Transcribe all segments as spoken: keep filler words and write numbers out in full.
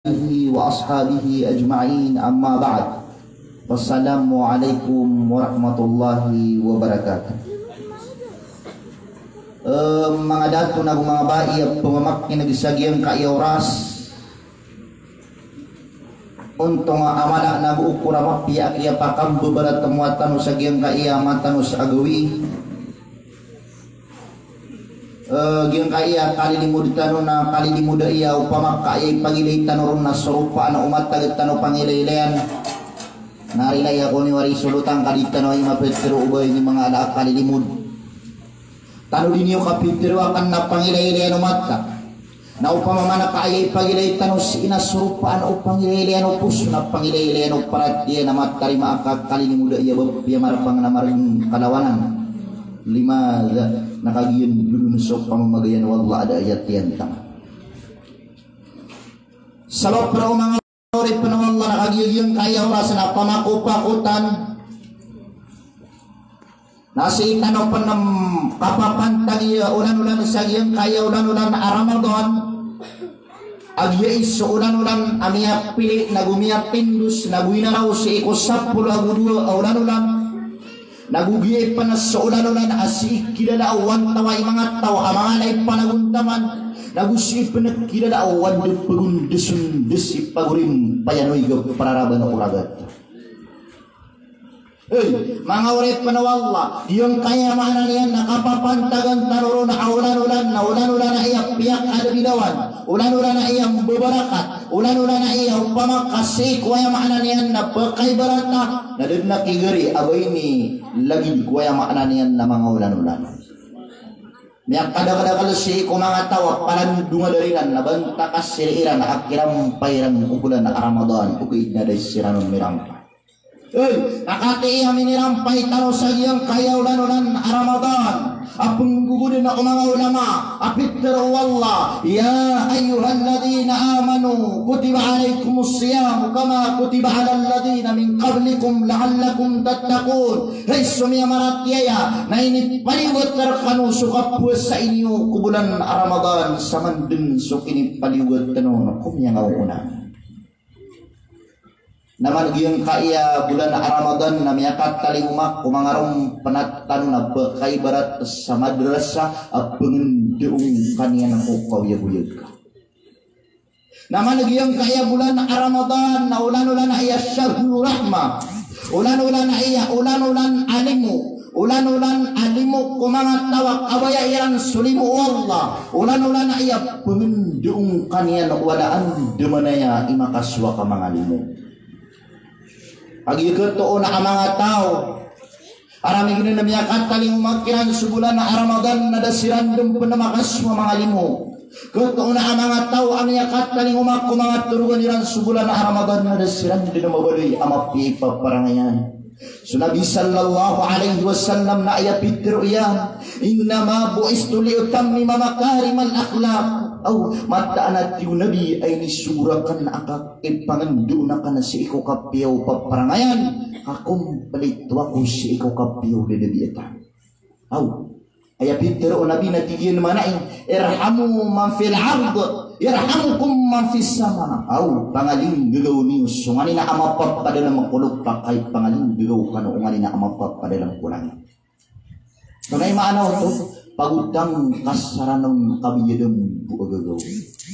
alihi wa ashabihi ajma'in, amma ba'd. Assalamu alaikum warahmatullahi wabarakatuh. Eh, manga dato nago manga bai a pmamakin'g sa giyangkaya oras. Ontong a mala nago okor a mapiya a kiyapakambabarat tano sa giyangkaya matanos a gawii. Eh, giyangkaya kalilimod tano na kalilimod aya opama ka aya ipagilay tano ron na soropaan o matag tano pangilaylayan. Na rilai ako ni wari solotan ka di tano aya mapitharo o ba ini manga ala a kalilimod. Tano di niyo kapitharo akan na pangilaylayan o matag. Na opama man ka aya ipagilay tano sii na soropaan o pangilaylayan o poso na pangilaylayan o paratiyaya na matarima a ka kalilimod aya ba piyamarpang na margn kalawanan. Limadha na kagiya dn so pamamagayan o Allah a da aya tiyantama. Sabap roo manga oripn o Allah na kagiya giyangkaya oras na pamakopakotan. Na sii tano pn kapapantagi a olan-olan sa giyangkaya olan-olan a Ramadan. A giya i so olan-olan a miyapili nago miyatindos nago inaraw sii ko sapolo ago dowa a olan-olan. Nago giya pn so olan-olan a sii kilala o antawaa i manga taw a manga ala i panagontaman. Nago sii pn kilala o anda pagondasondas i pagorimpayan o iga pararaban o ragat. Hey, manga oripn o Allah, giyangkaya maana niyan na kapapantagan tano ron a olan-olan, na olan-olan a aya piyakadbidawan, olan-olan a aya mbabarakat, olan-olan a aya opama ka sii ko aya maana niyan na pkaibarata, na da dn a kigari a ba ini lagid ko aya maana niyan na manga olan-olan. Miyakadakadakl sii ko manga taw a palandongan iran na banta ka sii iran a kirampay iran ko olan a Ramadan, ogaid na da siran on mirampay. Ey, na katii a minirampay tano sa giyangkaya olan-olan a Ramadan a pnggogodan o manga ulama a pitharo o Allah, "Ya ayyuhalladhina amanu, kutiba alaykumus siyamu kama kutiba alal ladhina min qablikum la'allakum tattaqun." Hay so miyamaratiyaya, na inipaliyogat rkano so kapowasai niyo ko bolan a Ramadan, saman dn so kinipaliyogat tano ko miyangaoona. Na man giyangkaya bolan a Ramadan na miyakatalingoma ko manga rompen tano na pkaibarat sa madrasa a pngendaong ka niyan ko kaoyagoyag ka. Na man giyangkaya bolan a Ramadan na olan-olan a aya shahru rahmah. Olan-olan a aya, olan-olan a limo. Olan-olan a limo ko manga taw a kabaya iran so limo o Allah. Olan-olan a aya pngendaong ka niyan o wala andamanaya i makasowa ka manga limo. Kagiya ketoona a manga taw a ramign na miyakatalingoma kiran so bolan a Ramadan na da siran dn pn makasowa manga limo. Ketoona a manga taw a miyakatalingoma ko manga torogan iran so bolan a Ramadan na da siran dn mabaloy a mapiya i paparangayan. So Nabi sallallahu alayhi wasallam na aya pitharo iyan, "Innama bu'istu liutammima makarimal akhlaq." Aw, mataan a tig o Nabi a inisogo rakn a ka- ipangendaon akn sii ko kapiya o paparangayan, ka komplito ako sii ko kapiya o dadabiatan. Aw, aya pitharo o Nabi na tig iyan mambo, "Irhamu man fil ard, yarhamukum man fis sama." Aw, pangalinggagaw niyo so nganin a mapapadalm ko lopa, ka ipangalinggagaw kano o nganin a mapapadalm ko langit. Tonaa i maana oto? Pagotang ka sa ranon ka biyadam bo a gagaw.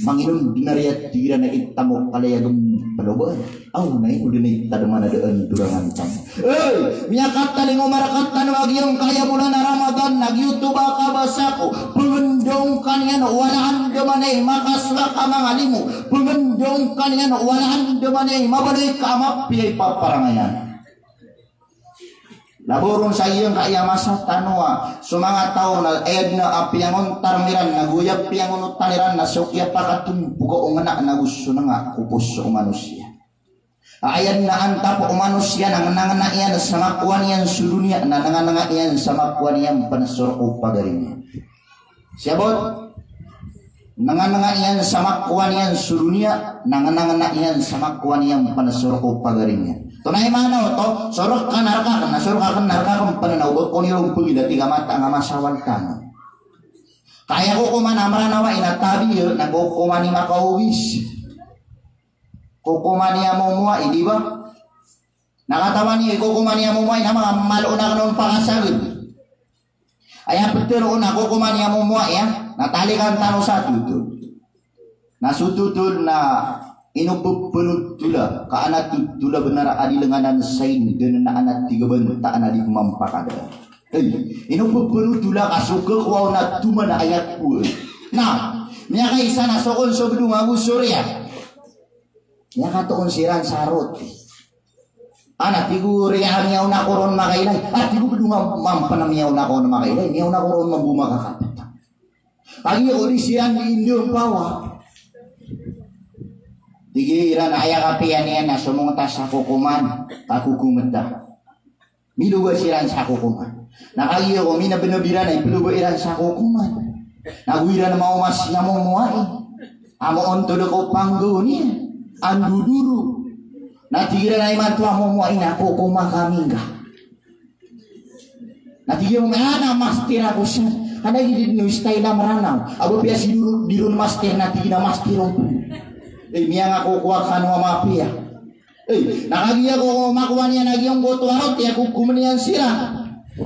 Manginon dn a riyat iran a itamok ka layagm paloba. Aw, na ino dn a itadman a daan dorangan tano. Ey, miyakatalingoma rktano a giyangkaya bolan a Ramadan na giyoto ba kabasa ko pngendaong ka niyan o wala andamanaya i makasowa ka manga limo. Pngendaong ka niyan o wala andamanaya i mabaloy ka a mapiya i paparangayan. Labaw ron sa giyangkaya masa tano a so manga taw na aya dn a piyangontar iran nago aya piyangonotan iran na so kiyapakatompok o ngana nago so nenga ko poso o manosiya. Aya dn a antap o manosiya na nganangana iyan sa makowa niyan so doniya na nganangana iyan sa makowa niyan pn so rk o pagari niyan. Siyabot, nganangana iyan sa makowa niyan so doniya, nganangana iyan sa makowa niyan pn so rk o pagari niyan. Tonaa i maana oto? So rk ka na rk akn, na so rk akn na rk akn pn na o ba ko niyo ron pagila, tig a mataan a masawal tano. Ka aya kokoman a Mranaw a inatabi na kokoman i makaogis. kokoman iyan momowai, di ba? Na katawan iyo i kokoman iyan momowai na manga malo on akn on pakasagad. Aya ptharoon a kokoman iyan momowai iyan, na talikan tano sa thotol. Na so thotol na ino pphanotola, ka an a thotol a bnar a di lenganan sa ino dn na an a tig a bantaan a di pman pakada. Ay, ino pphanotola ka so khakowa on na toman a aya kowaan. Na miyakaisa na so kon so bdong ago so riya. Miyakatoon siran sa roti. An a tig o riya a miyaona ko ron makailay. A tig o bdong a mampan a miyaona ko ron makailay. Miyaona ko ron mambo makakapta. Kagiya ko di siran di India mpawa. Tig iran a aya kapiya niyan na somongt sa kokoman, ka kokomta. Miloba siran sa kokoman. Na kagiya ko minabnab iran a iploba iran sa kokoman, na go iran maoma sa momowai. Amo ontod ko panggaw niyan a ndodoro. Na tig iran a imanto a momowai na kokoma kami ngka. Na tig iyan a master ako san. Ka lagid o style a Mranaw. Apiya si doro, di ron master na tig iyan a master on. Eh, miyangakokowa kano a mapiya. Eh, na kagiya ko makowa niyan a giyangkoto a roti a kokomn iyan siran,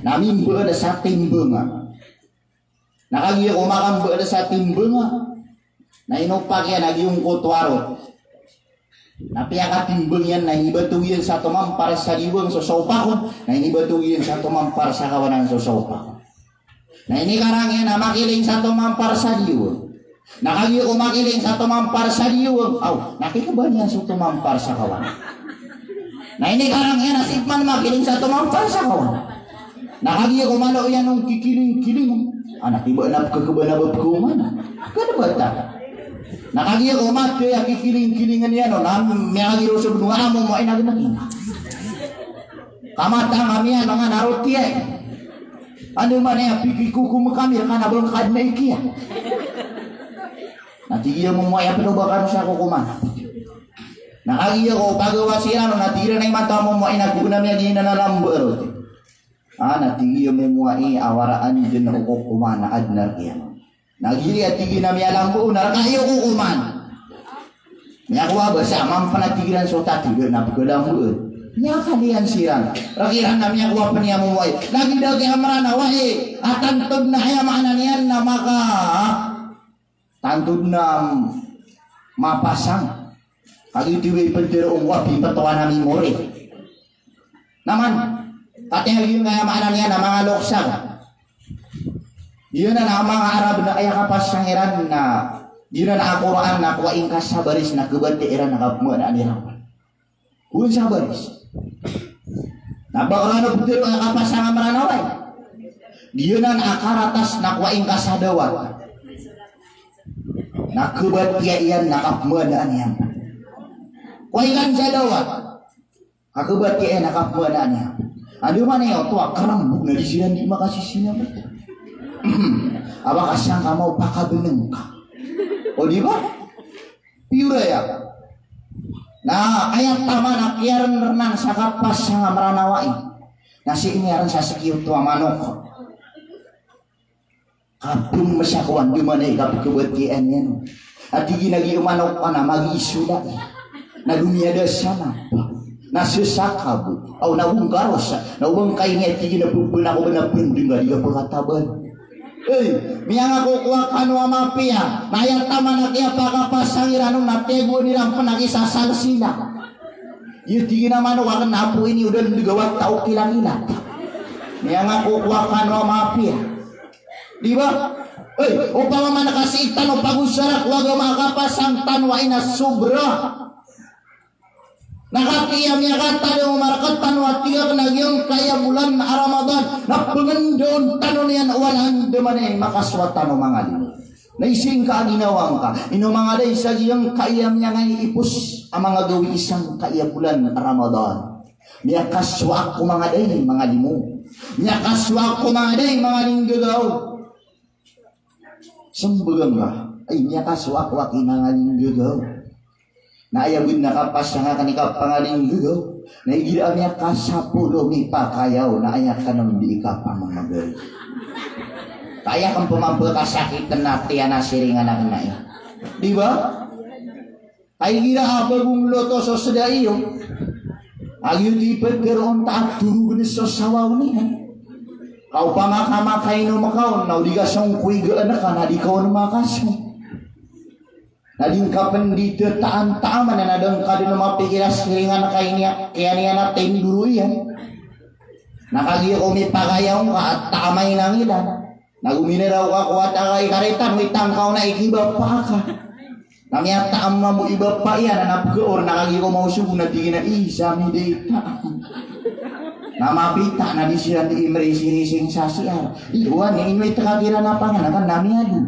na mimbaad sa timbanga. Na kagiya ko makambaad sa timbanga, na inopak iyan a giyangkoto a roti. Na piyakatimbang iyan, na inibatog iyan sa tomampar sa diwang so saopak on, na inibatog iyan sa tomampar sa kawanan so saopak on. Na inikarang iyan a makiling sa tomampar sa diwang. Na kagiya ko makiling sa tomampar sa diwang, aw, na kikban iyan so tomampar sa kawanan. Na inikarang iyan a sii pman makiling sa tomampar sa kawanan. Na kagiya ko malo iyan on kikiling-kiling. Anak iba na pkakba na ba pkaoma na. Kada bata. Na kagiya ko mati a kikiling-kilingn iyan on, na miyakagiraw sa bnong a amo mo inagn a ina. Kamata nga miyan nga na roti ay. Andamanaya pikikokom kami rkana bangkad na ikiya. Na tig iyan a momowai a pnoba kano sa kokoman. Na kagiya ko pagawa siran on, na tig iran a imanto a momowai na gona miyan giyanan a lamba a roti. Ah, na tig iyan a momowai a waraan dn o kokoman a adn a rk iyan. Na giya tig iyan a miyalamba on na rk iyo kokoman. Miyakowa ba sa mampan a tig iran so tatid na pkhalamba on. Miyakaliyan siran. Rk iran na miyakowa pn iyan a momowai. Lagid a giya Mranaw a, eh, a tanto dn a aya maana niyan na maka Tanto dn a mapasang. Kagiya tig o ptharoon ko a piptowan a memory. Na man, katii a giya aya maana niyan na manga lokes. Giyanan a manga Arab na aya kapasang iran na, giyanan a Qur'an na kowa ingka sa baris na khabatiya iran na kapmaanaan iran. Kowan sa baris. Na ba ko rano ptharoon a kapasang a Mranaw ay. Giyanan a karatas na kowa ingka sa dawat. Na khabatiya iyan na kapmaanaan iyan. Kowa ingka sa dawat. Na khabatiya iyan na kapmaanaan iyan. Andamanaya oto a karambog na di siran di makasisinambit. Awa ka sangka maopakabnng ka. O di ba? Piyora aya. Na aya taman a kiyarnrnan sa kapasang a Mranaw ai. Na sii niyarn sa sii oto a manok. Kapmsa ko andamanaya i kapkhabatiyaan iyan. A tig iyan a giya manok ka na magiisola. Na domiyada sa napa. Na sesakab. Aw na bongkaros. Na o ba ngka ini a tig iyan a pphana ko ba na pndng a di ka pkataban. Ey, miyangakokowa kano a mapiya, na aya taman a kiyapakapasang iran on na tiyagoan iran pn a kisasalsila. Iyo tig iyan a manok akn na apo ini o da ndgaw a taw kilangilat. Miyangakokowa kano a mapiya. Di ba? Ey, opama man ka sii tano pagosara ko agama a kapasang tano a ina sobra. Na katii a miyakatadm o markatano a tig akn a giyangkaya bolan a Ramadan na pngndaon tano niyan o andamanaya i makasowa tano manga limo. Na isingka a ginawa ngka, ino manga dai sa giyangkaya miyangaiipos a manga gawii sangkaya bolan a Ramadan. Miyakasowa ako manga dai manga limo. Miyakasowa ako manga dai manga linggagaw. Smbag angka, ay, miyakasowa ako aki manga linggagaw. Na aya bo i kapasang akn i kapangalinggagaw. Na igira a miyakasapolo mipakayaw na aya kn a mdi i kapamamagari. Ka aya kn pman pkhasakitn a tiyan a siringan akn na aya. Di ba? Ka igira a bago ngloto so sda iyo, a giyoto i pd ka ron ta a torogn so sawaw niyan. Ka opama ka makainom ka on, na o di ka songkoigaan ka, na di ka on makasong. Na di ngka pn di dtaan taman, na da ngka dn mapikir a siringan ka ini, kaya niyan a tindoro iyan. Na kagiya ko mipakaya on ka a taman a ilang ilan. Na gominaraw ka ko a taga i karitan, witang ka on a ikibapa ka. Na miyataam mambo i bapa iyan, na pkaor, na kagiya ko maosog na tig iyan a, "Ih, sa mi di taam." Na mapita, na di siran di imrisirising sa C R. Iwan, ino i tkakiran a panganakan, na miyado.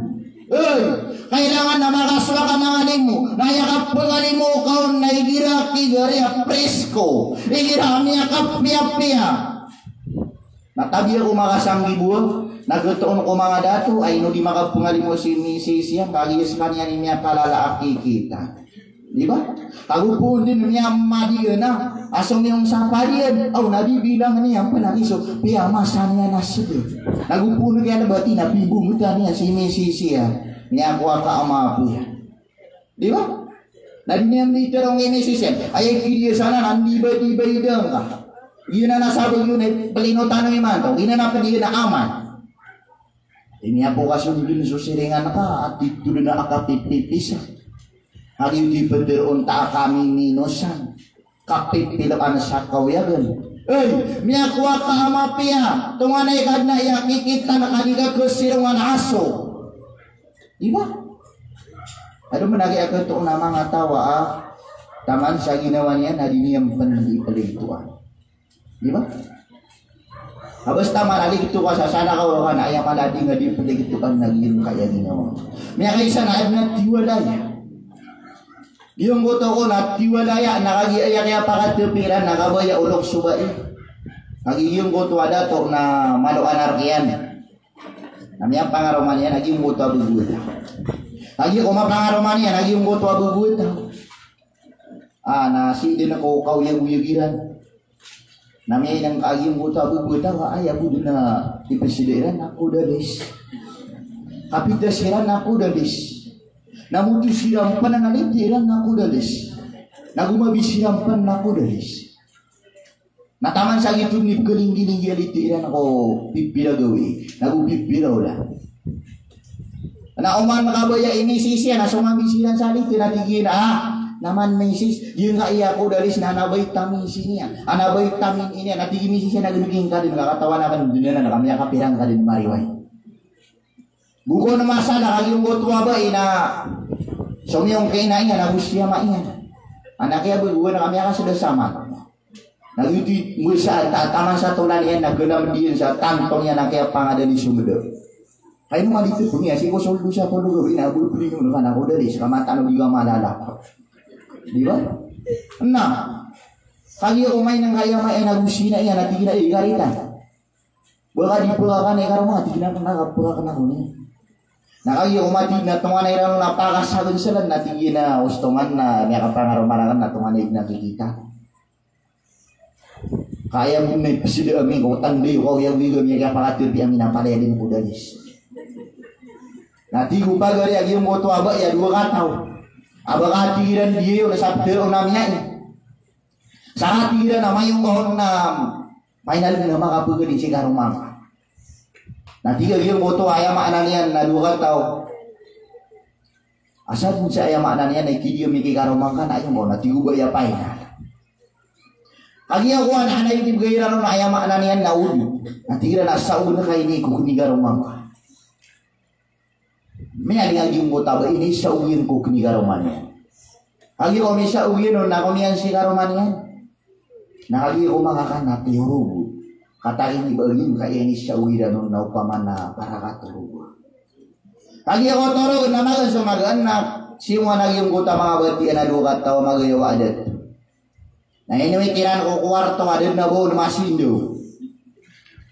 Oy, kailangan na makasowa ka mangalimo. Na aya kapngalimo ka on na igira kigari a presko. Igira miyakap-, miyapiya. Na tabiya ko makasanggibo, na getoon ko manga dato, ay ino di makapngalimo si misis iyan, kagiya skaniyan i miyakalala a kikita. Di ba? Ago poon dn miyamadi iyan a, a somiyong sa padiyan, aw, na bibilang iyan pn a kiso, piyamasa niyan a sdn. Ago poon kaya na bati na bibongotan iyan si misis iyan, miyakowa ka a mapiya. Di ba? Na di niyan di terong i misis iyan. Aya kidiya sana na di ba, di ba idang ka. Giyanan a sabag iyan i plino tano imanto. Giyanan a pd iyan a aman. Ini apo ka so dn so siringan ka, a tito dn a kapipipisa. Agi di pd ron ta a kamiminosan. Kapipilaan sa kawiyagan. Ey, miyakowa ka a mapiya. Tonganay ka dn a aya kikitan ka di ka kasirongan a aso. Di ba? Ado man a giya ketoon a manga taw a taman sa ginawa niyan na di niyan pn di plitoan. Di ba? Habas taman a ligto ka sa sana ka orokan, aya man a di nga di plitoan na giyangkaya ginawa. Miyakaisa na adn a tiwalaya. Giyangkoto kon a tiwalaya, na kagiya aya kiyapakatapiran na kabaya o loks o bai. Kagiya giyangkoto a dato na malo a narkiyan. Na miyapangaroma niyan a giyangkoto a bebowata. Kagiya ko mapangaroma niyan a giyangkoto a bebowata. Ah, na sii dn ko kaoyagoyag iran. Na miyainang ka a giyangkoto a bebowata, wa aya bo dn a ipsda iran na kodalis. Kapita siran na kodalis. Na moto siran pn a naliti iran na kodalis. Na gomabi siran pn na kodalis. Na taman sa giyoto dn i pkalinggi-linggi a liti iran ko pipira gawii, na go pipira ola. Na oman kabaya i misis iyan, na so mambisi iran sa liti, na tig iyan a, "Ah, naman misis, giyangkaya kodalis na anabay ta misi niyan, anabay ta mini niyan." Na tig i misis iyan a, "Giyangkaya dn ka katawan aken dn anan, na kamiyakapira ngka dn mariway." Bukon masa na kagiya giyangkoto a bai na somiyong ka ina iyan ago si ama iyan. Anak iyan, bukon na kamiyakasda saman. Na giyoto i mesa ta-, taman sa tolan iyan na ganam diyan sa tanto niyan a kiyapangadani so meda. Kay no malitepeng iyan, sii ko soldo sa polo gawii na bo pling on ka na kodalis, ka matano di ka malala. Di ba? Na kagiya ko mainang ka i ama iyan ago si ina iyan a tig iyan a, "Eh, karitan, ba ka di pekakan i karoma?" Tig iyan a, "Kena ka pekakan ako niyan." Na kagiya ko mati na tonganay iran on a pakasagelsalan, na tig iyan a, "Ostongan, na miyakapangaroma raken na tonganay dn a kikita." Kaya bo na ipeseda ami ko tanda iyo, kaoyagoyag ami a kiyapakatero ami na palaya dn ko dalis. Na tig o pagari a giyangkoto a bai a dowa kataw a ba ka tig iran di iyo na sa petero na miyai. Sa ka tig iran a mayo ngka on na maina dn a makapegedi si karoma ngka. Na tig a giyangkoto a aya maana niyan na dowa kataw. Asar dn sa aya maana niyan na ikidiya mi ki karoma ngka na ayo ngka on, na tig o bai a paina. Kagiya kowan a na inibgay iran on a aya maana niyan na odo. Na tig iran a saogen ka ini ko keni karoma ngka. Miyaling a giyangkoto a bai ini saogen ko keni karoma niyan. Kagiya ko misaogen on na ko miyan si karoma niyan. Na kagiya ko makakan na tiyorogo. Katawan i ba giyangkaya ini saogen on na opama na para katorogo. Kagiya ko torogen na magaan so magaan na siyongan a giyangkoto a manga batiya na dowa kataw a magayawa a dato. Na inowit iran ko kowarto a da dn a ba on masindaw.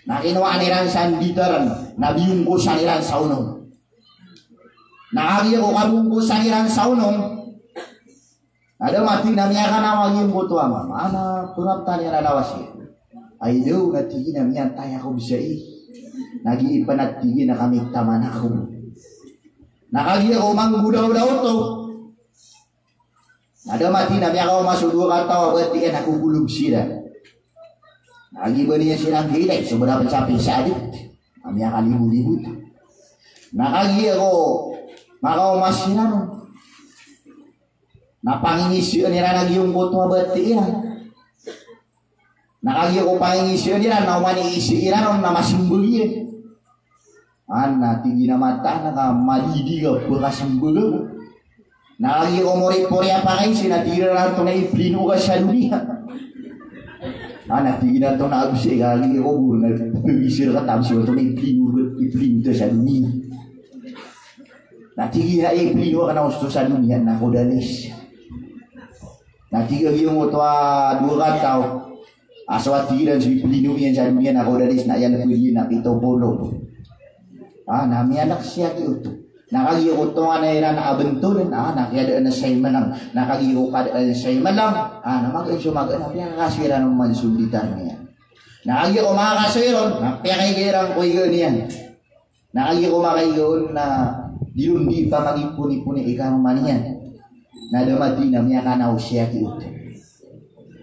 Na kinowaan iran sa nditaren, na biyongkosan iran sa onom. Na kagiya ko kabongkosan iran sa onom, na da mati na miyakanaw a giyangkoto a mama, ana pengaptan iran a lawas iyan. Ay daw, na tig iyan a miyatay ako bsai. Na giipen a tig iyan a kamitaman ako. Na kagiya ko manggodaoda oto, Na da mati na miyakaoma so dowa kataw a batiya na kokolog siran. Na giya ba niyan siran gilay so barapan sa pisadik. Na miyakalibo-libo ta. Na kagiya ko makaoma siran on, na pangingisaan iran a giyangkoto a batiya iran. Na kagiya ko pangingisaan iran na oman i isa iran on na masimbag iyan. Ana, tig iyan a mataan ka, madidi ka pakasimbaga ko. Na kagiya ko moripori a pakaisa na tig iran antonaa i plino ka sa doniya. Ana, tig iyan antonaa a bisi ka, kagiya ko bor na pagisa ka tamsi antonaa i plino, i plino ta sa doniya. Na tig iyan a i plino ka na osto sa doniya na kodanis. Na tig a giyangkoto a dowa kataw a so a tig iran so i plino iyan sa doniya na kodanis na aya na pwede na pito polo. Ah, na miyalak siya giyoto. Na kagiya ko tonganay iran a bentol, ah, na kiyadaan na sa imelang. Na kagiya ko kadaan sa imelang, ah, na magaan so magaan, na piyakakasoy iran oman so bitar niyan. Na kagiya ko makakasoy ron, na piyakaiga iran ko iga niyan. Na kagiya ko makaiga on na di ron di pamagipon-ipon i karoma niyan. Na da mati na miyakanaw siya giyoto.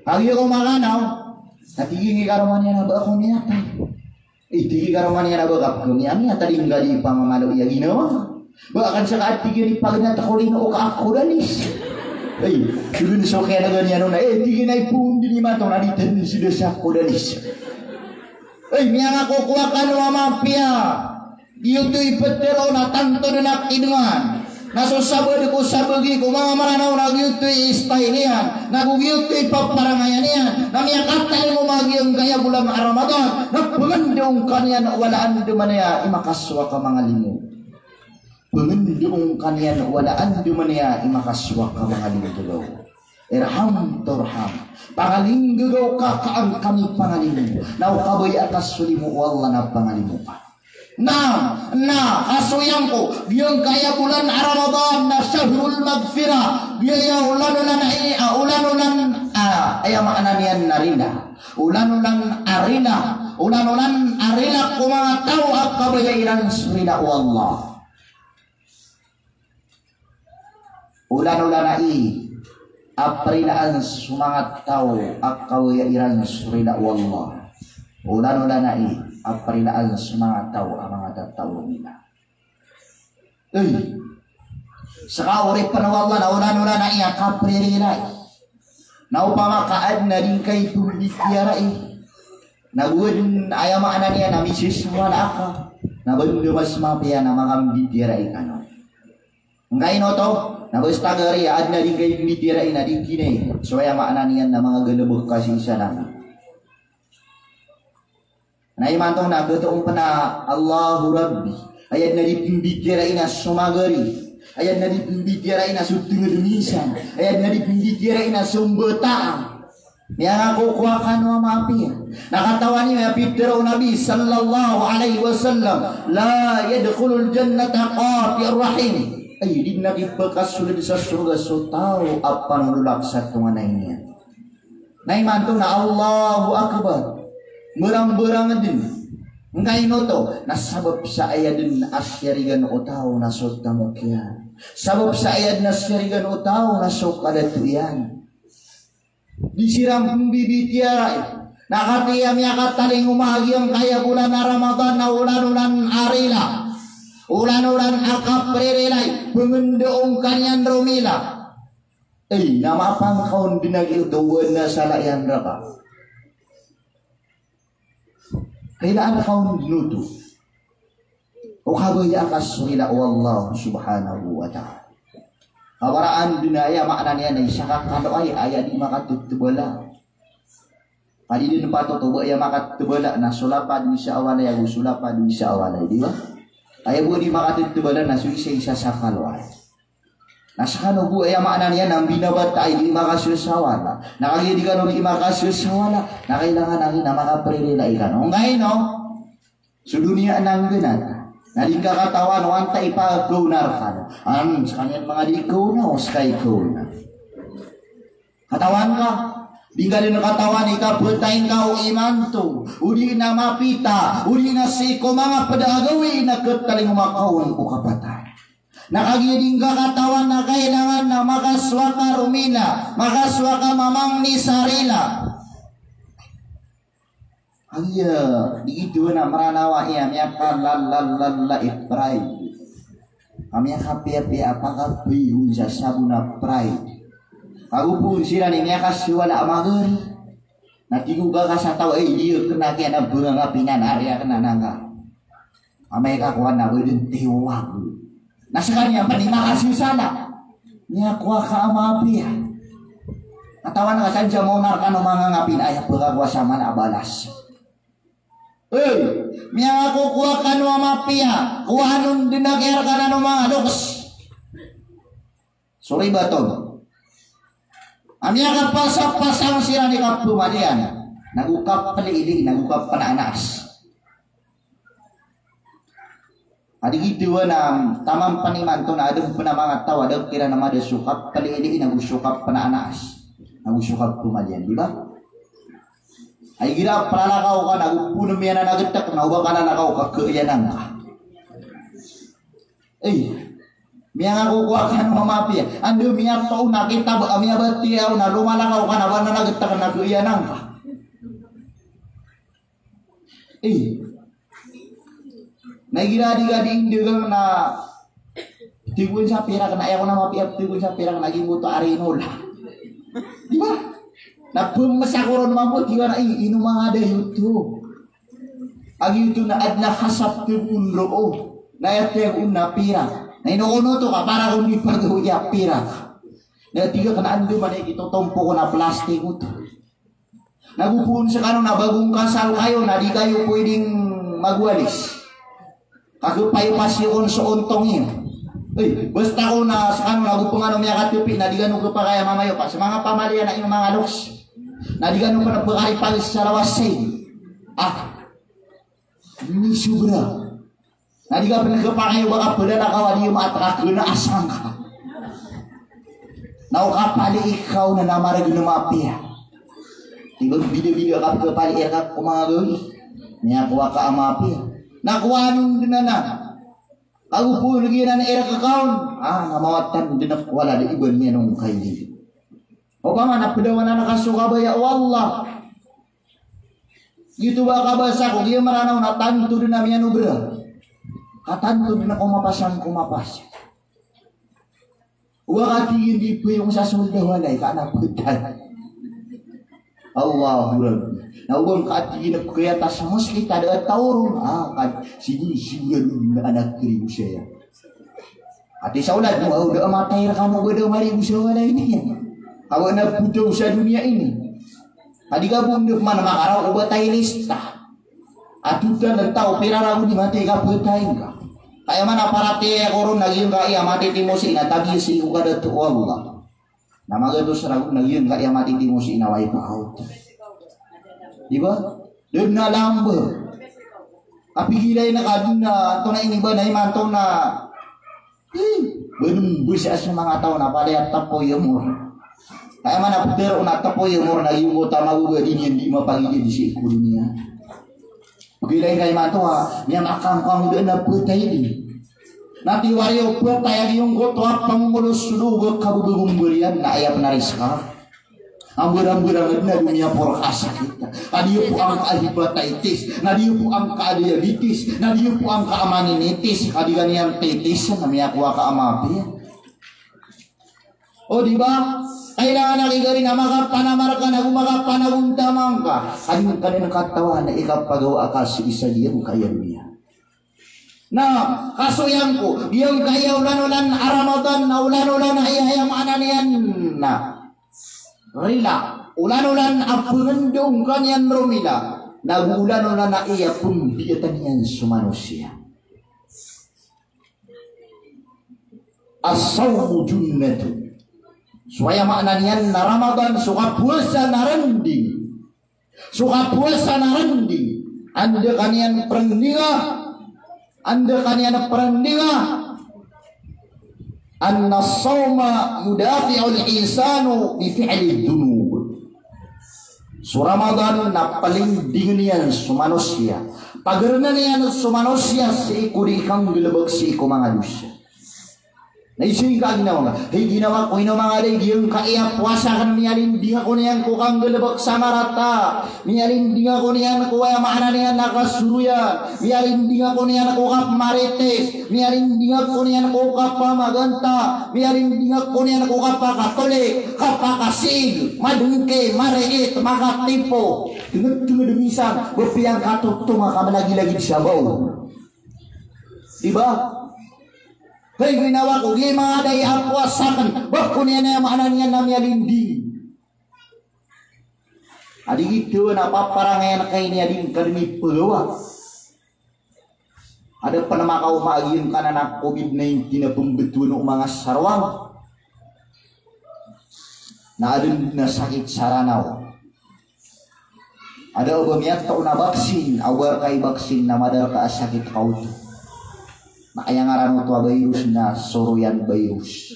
Kagiya ko makanaw, na tig iyan i karoma niyan a ba ako miyatay. Eh, tig i karoma niyan a ba ka pkamiyamiyatay, di ngka di pamamalo iya ginawa. Ba akan sa ka a tig iyan i pagnat ako rino o ka ako danis. Eh, tig iyan so kiyanagan iyan on na, eh, tig iyan a ipoon di niyo mato na di tanda sa ako danis. Ay, miyangakokowa kano a mapiya. Giyoto i ptharoon a tanto dn a kidngan. Na so sabad ko sabagi ko manga Mranaw na giyoto i style iyan. Na go giyoto i paparangayan iyan. Na miyakatalingoma giyangkaya bolan a Ramadan. Na pngndoon ka niyan o wala andamanaya i makasowa ka manga limo. Pngndoon ka niyan o wala andamanaya i makasowa ka manga limo. Irham turham. Pangalinggaga o kaka angka mipangalimo. Na o kabaya ka so limo o Allah na pangalimo ka. Na, na, kasoyan ko, giyangkaya bolan a Ramadan na shahrul maghfirah. Giyaya olan-olan a i, a, olan-olan, a, aya maana niyan na rila. Olan-olan a rila. Olan-olan a rila ko manga taw a kabaya iran so rila o Allah. Olan-olan a i, a prilaan so manga taw a kabaya iran so rila o Allah. Olan-olan a i, a prilaan so manga taw a manga tataw rila. Ey. Ska oripen o Allah na olan-olan a i a kapririlai. Na opama ka adn a di ngka i pmbitiyarai, na go adn aya maana niyan na misisowal aka, na ba dn mas mapiya na makambitiyarai kano. Ngkaino oto, na basta gari a adn a di ngka i pmbitiyarai na di kinai, so aya maana niyan na manga galbk ka sii sa langit. Na imanto na gatoon pn a Allahu Rabbi. Aya dn a di pmbitiyarai na so magari. Aya dn a di pmbitiyarai na so tngd misan. Aya dn a di pmbitiyarai na so mbata. Miyangakokowa kano a mapiya. Na katawan iyo a pitharo o Nabi sallallahu alaihi wasallam, "La yadkhulul jannata qati'ur rahim." Ay, di dn a di pkasold sa sorga so taw a panololak sa tonganay niyan. Na imanto na Allahu Akbar. Mbarangbarang dn. Ngkaino oto, na sabap sa aya dn a siyarigan o taw na so tamok iyan. Sabap sa aya dn a siyarigan o taw na so kadato iyan. Di siran pmbibitiyarai. Na katii a miyakatalingoma a giyangkaya bolan a Ramadan na olan-olan a rila. Olan-olan a kapririlai. Pngndoon ka niyan romila. Ey, na mapangkaon dn a giyoto, owaan na sala iyan rka. Kailangan kaon dn oto. O kabaya ka so rila o Allah subhanahu wa ta'ala. Kawaraan dn a aya maana niyan na isa ka kaloay a aya di makatotbala. Ka di dn patot o ba aya makatbala na so lapad o isa a walay ago so lapad o isa a walay, di ba? Aya bo a di makatbala na so isa-isa sa kaloay. Na skano bo aya maana niyan na mbinabataay di makasosawala. Na kagiya di kano di makasosawala, na kailangan a giya na makapririlai kano. Ngkaino? So doniya na nggnat. Na di ngka katawan o antaa i pagkaona rkano. An, skaniyan manga di kaona, o ska i kaona. Katawan ka? Di ngka dn katawan i kapatay ngka o imanto, odi na mapita, odi na sii ko manga pd a gawii na katalingoma ka on o kapatay. Na kagiya di ngka katawan na kailangan na makasowa ka romila, makasowa ka mamangni sa rila. Kagiya di giyoto na Mranaw a iya miyakalalalala i pride. Ka miyakapiyapiya a pakapiyon sa sabon a pride. Kago poon siran i miyakasiwala a magari. Na tig o ka sa taw a, "Ay, di akn a kiyanabngan a pinan, ari akn a nangka." Amay ka kowan na ba dn tiwag. Na skaniyan pn i makasisala. Miyakowa ka a mapiya. Katawan ka sa dn sa maona rkano manga ngapin, aya pkakowa sa mala a balas. Ey, miyakokowa kano a mapiya, kowaan on dn a kiyarkana o manga loks. Soribat on. A miyakapasapasang siran i kapmadiyan, nago kaplili, nago kapnaanaas. Adi giyoto na taman pn imanto na adn pn a manga taw a da kiran a mada so kaplili, nago so kapnaanaas, nago so kapmadiyan, di ba? Ay igira plalakaw ka, nago poon iyan a nagtk, na oba ka lalakaw ka, kaiyanan ka. Ey, miyangakokowa kano a mapiya. Anda miyatoon a kitab a miyabatiya on a lomalakaw ka na ba na nagtk na kaiyanan ka. Ey. Na igira di ka di indagang na tigon sa pirak na, aya ko na mapiya tigon sa pirak na gimboto a rinola. Di ba? Na pmasa ko ron mambo, di ba na, ey, ino manga da giyoto. A giyoto na adn a kasapteg on roo. Na aya tiyag on na pirak. Na ino kono oto ka para kon di pagaw iya pirak. Na tig ka na andamanaya i kitotompo ko na plastik oto. Na go poon skano na bago ngkasal kayo na di kayo pwedeng magwalis. Ka khapayopasi kon so ontong iyo. Ey, basta ko na skano na go pn kano miyakatpi na di kano khapakay a mamayopa sa manga pamaliya na iyo manga loks. Na di kano pn pkaripalis sa lawas sa ino. Ah. Misobra. Na di ka pn khapakay o ba ka plalakaw a di iyo maatrak na asang ka. Na o kapali ikaw na namarg na mapiya. Di ba bidabida ka pkapali ika ko manga gawii. Miyakowa ka a mapiya. Na kowaan on dn anan. Kago poon giyanan irak ka on. Ah, na mawatan dn a walad iban iyan on kagiya. Opama na pdawanan ka so kabaya o Allah. Giyoto ba kabasa ko, giya Mranaw na tanto dn a miyanobra. Ka tanto dn a komapasang komapasa. Oba ka tig iyan di payong sa solda walay ka na ptay. Allahu Rabbi. Na oba ka tig iyan a pkayata sa moskita da a taw ron. Ah, ka sigursigurado na anak kri ko saya. Ati sa olad mo, aw da a matay rkano ba da a marigo sa walay niyan. Awa na pdaw sa doniya ini. Ka di ka bo ndk man makaraw o ba ta ilista. Atotan a taw, pira ragon i matay ka ptay ngka. Ka aya man a paratiyaya ko ron na giyangkaya matitimo sii na tagiya sii ko kadato o Allah. Na magatos ragon na giyangkaya matitimo sii na wipe out. Di ba? Da dn a lamba. Kapigilay na ka dn a, antonaa ini ba na imanto na. Ey, ba dn bs a so manga taw na palaya tapoy a mor. Ka aya man a ptharoon a tapoy a mor na giyangkoto a mago ba di niyan di mapagidad sii ko doniya. Pagilay ka imanto a, miyamakangkang da na ptay di. Na tiwari o ptay a giyangkoto a pangolos so dowa ka bo ba gombariyan na aya pn a risk a. Ambarambara ngd na doniya por ka sakit. Ka di iyo po angka a hepatitis, na di iyo po angka a diabetes, na di iyo po angka a meningitis, ka di ka niyan titis na miyakowa ka a mapiya. O, di ba? Kailangan a kigari na makapanamar ka na go makapanagontaman ka. Ka di ka niyan katawan na ikapagawa ka sii sa giyangkaya doniya. Na kasoyan ko, giyangkaya olan-olan a Ramadan na olan-olan a aya, aya maana niyan na rila, olan-olan a pngndong ka niyan romila, na go olan-olan a aya pmbiyatan iyan so manosiya. As-sawmu junnatun. So aya maana niyan na Ramadan, so kapowasa na rnding. So kapowasa na rnding, anda ka niyan prndinga, anda ka niyan prndinga, anna as-sawma yudafi'ul insanu bi fi'lid dunub. So Ramadan na palindingn iyan so manosiya, pagrnan iyan so manosiya sii ko di kanggalbk sii ko manga dosa. Na iso i kaginawa nga. Hay ginawa ko ino manga day, giyangkaya powasa akn, miyalinding ako niyan ko kanggalbk sa marata. Miyalinding ako niyan ko, aya maana niyan na kasoroyan. Miyalinding ako niyan ko kapmarites. Miyalinding ako niyan ko kapamaganta. Miyalinding ako niyan ko kapakatolik, kapakasig, madngki, mariit, makatipo. Dngd-dngd misan, ba piyangkatotonga ka malagilagid sa baw. Di ba? Hay ginawa ko, giyai manga day a powasa akn, ba ko niyan aya maana niyan na miyalinding. A di giyoto na paparangayan ka ini a di ngka dn ipagawa. Adn pn a makaoma a giyangkanan a covid nineteen a pmbtowan o manga sarwang. Na adn dn a sakit sa Ranaw. Ada o ba miyataw na baksin, a o ba rka ibaksin na mada rka a sakit ka oto. Na aya ngaran oto a virus na soroyan virus.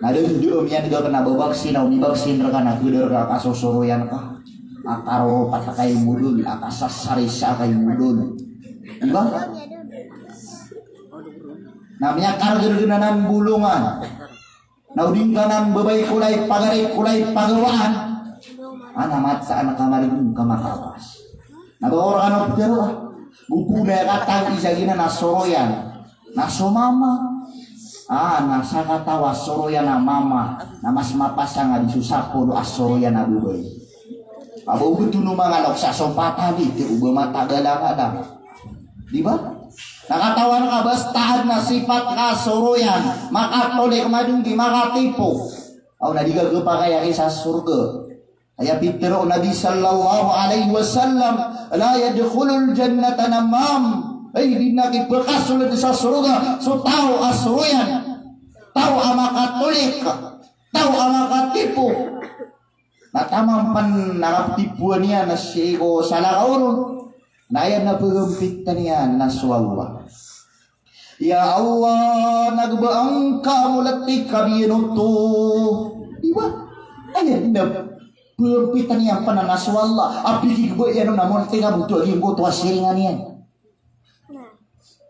Na da dn a miyadg akn a babaksin, a o mibaksin rka na kda rka a kasosoroyan ka. A karoropat ka i modol, a kasasarisa ka i modol. Di ba? Na miyakargrg anan bolongan. Na o di ngka nan babay ko lay pagari ko lay pagawaan. Ana matsaan ka margn ka makapas. Na ba ora ano ptero a. Go pn a kataw i sa giyanan a soroyan. Na so mama. A, na sakataw a soroyan a mama. Na mas mapasang a di so sapolo a soroyan a babay. Aba o ba tono manga lok sa so patali, ti o ba matagalang alang. Di ba? Na katawan ka basta adn a sipat ka soroyan, makatolik, madngki, makatipo. Aw na di ka khapakay a ki sa sorga. Aya pitharo o Nabi sallallahu alaihi wasallam, "La yadkhulul jannata nammam." Ay, di na khapakasold sa sorga so taw a soroyan, taw a makatolik, taw a makatipo. Na taman pn a kaptipoan iyan na sii ko salakaw ron. Na aya na pagampit iyan na so Allah. Ya Allah, na gba angka a moltik a biyan oto. Di ba? Aya na pagampit iyan pn na so Allah. A pkigba iyan on a moltik a boto a giyangkoto a siringan iyan.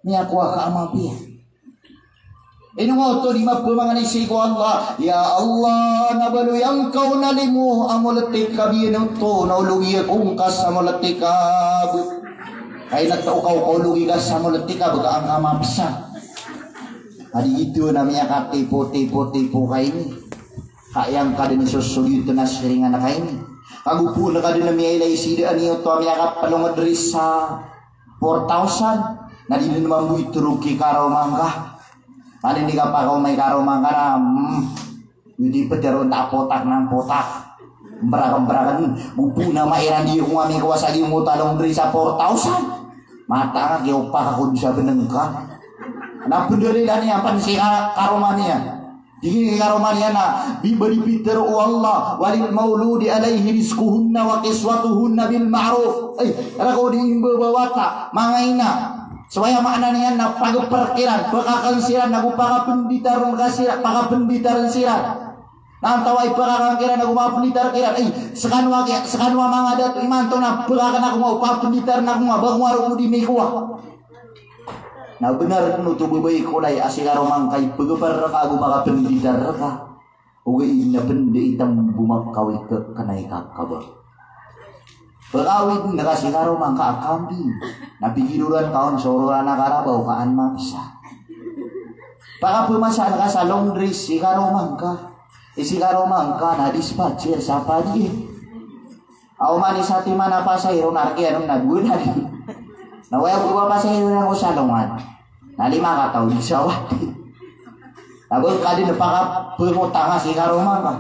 Miyakowa ka a mapiya. Ino nga oto di mapamangni sii ko Allah. Ya Allah, na baloy angka on a limo a moltik a biyan oto, na ologi ako ngka sa moltik a bo. Kay na tao ka o kaologi ka sa moltik a bo ka angka mapsa. A di giyoto na miyakatipo-tipo-tipo ka ini. Ka aya ngka dn i sosogiyoto na siringan ka ini. Kago pn ka dn a miyailay sii dn a niyoto a miyakapalongd ri sa four thousand, na di dn mambo itharo ki karoma ngka. Pali di ka pakaoma i karoma ngka na, hmm, di ptharoon ta potak na potak. Mbrak-mbrak, go pn a mairan di ko nga mikowa sa giyangkoto a longd ri sa four thousand. Matangak iyo pakakod sa bnng ka. Na pndalilan iyan pn sii ka, karoma niyan. Di karoma niyan na, di ba di pitharo o Allah, "Walil mauludi alayhi rizquhunna wa kiswatuhunna bil ma'ruf." Ay, rka o di imbabawata, manga ina. So aya maana niyan na pagprkiran, pkakn siran, nago pakapnditarn ka siran, pakapnditarn siran. Na antawaa i pkakn kiran, nago makapnditar kiran. Ay, skano a ki, skano a manga dato imanto na pkakn ako nga, o pakapnditarn ako nga, ba ko nga roo di mikowa. Na bnar dn oto babay ko lay a si karoma ngka i pgpr rka ago makapnditar rka. Ogaid na pn di itambo makawit kna i kakaba. Pkawit dn ka si karoma ngka a kambing. Na pigiroran ka on so ororan a karabaw ka an mapsa. Pakapmasaan ka sa laundry si karoma ngka. I si karoma ngka na dispatcher sa padi. Aw mani satiman a pasahero na rk iyan on na dowa na di. Na aya bo a pasahero iyan ko salongan. Na lima kataw di sawati. Na ba ka dn pakapngotanga si karoma ngka.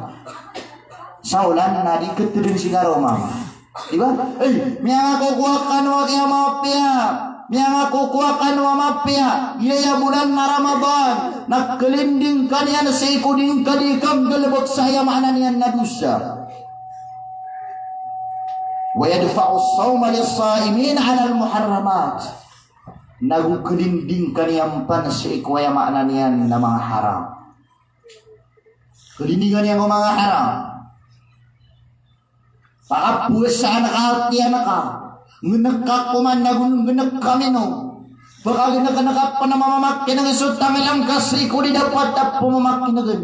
Sa olan na di khatdn si karoma ngka. Di ba? Ey, miyangakokowa kano a kiyamapiya. Miyangakokowa kano a mapiya. Giyaya bolan na Ramadan. Na kalinding ka niyan sii ko di ngka di kanggalbk sa aya maana niyan na dosa. Wa yadfa'us sawma lis-sa'imin 'anil muharramat. Nago kalinding ka niyan pn sii ko aya maana niyan na manga haram. Kalindingan iyan ko manga haram. Pakapowasaan ka a tiyan ka. Nggnk ka koman nago nggnk ka minom. Pkagnaknaka pn a mamakin'g so tangila ngka sii ko di dapat a pmamakin'gn.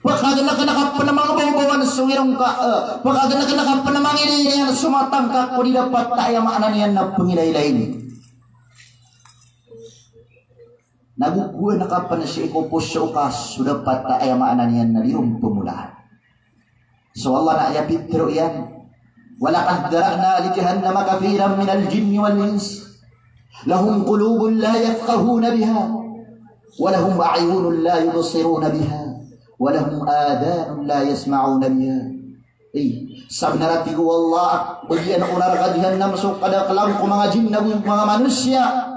Pkagnaknaka pn a mangbabawan so ngirong ka, eh, pkagnaknaka pn a mangilay niyan so mata ngka ko di dapat a aya maana niyan na pngilaylay. Na gogoan ka pn sii ko poso ka so dapat a aya maana niyan na di ron pmolaan. So Allah na aya pitharo iyan, "Wa laqad dhara'na li jahannama kathiran minal jinni wal ins. Lahum qulubun la yafqahuna biha. Wa lahum a'yunun la yubsiruna biha. Wa lahum adhanun la yasma'una biha." Eh, sabnar a tig o Allah, bagian o naraka Jahannam so kadaklan ko manga jinn ago manga manosiya.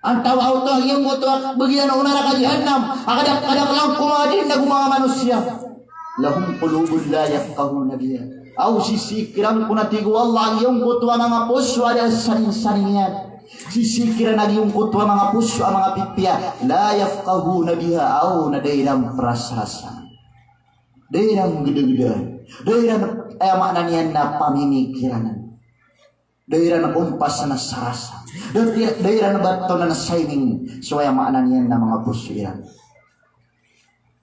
Antawaa oto a giyangkoto a bagian o naraka Jahannam a kadak-, kadaklan ko manga jinn ago manga manosiya. Lahum qulubun la yafqahuna biha. Aw sisii kiran ko, na tig o Allah, a giyangkoto a manga poso a da a saningsaning iyan. Sisii kiran a giyangkoto a manga poso a manga pipiya. La yafqahuna biha. Aw na da iran prasarasa. Da iran gedagedaan. Da iran, aya maana niyan na pamimikiranan. Da iran kompas na sarasa. Da, da iran batonan a shining so aya maana niyan na manga poso iran.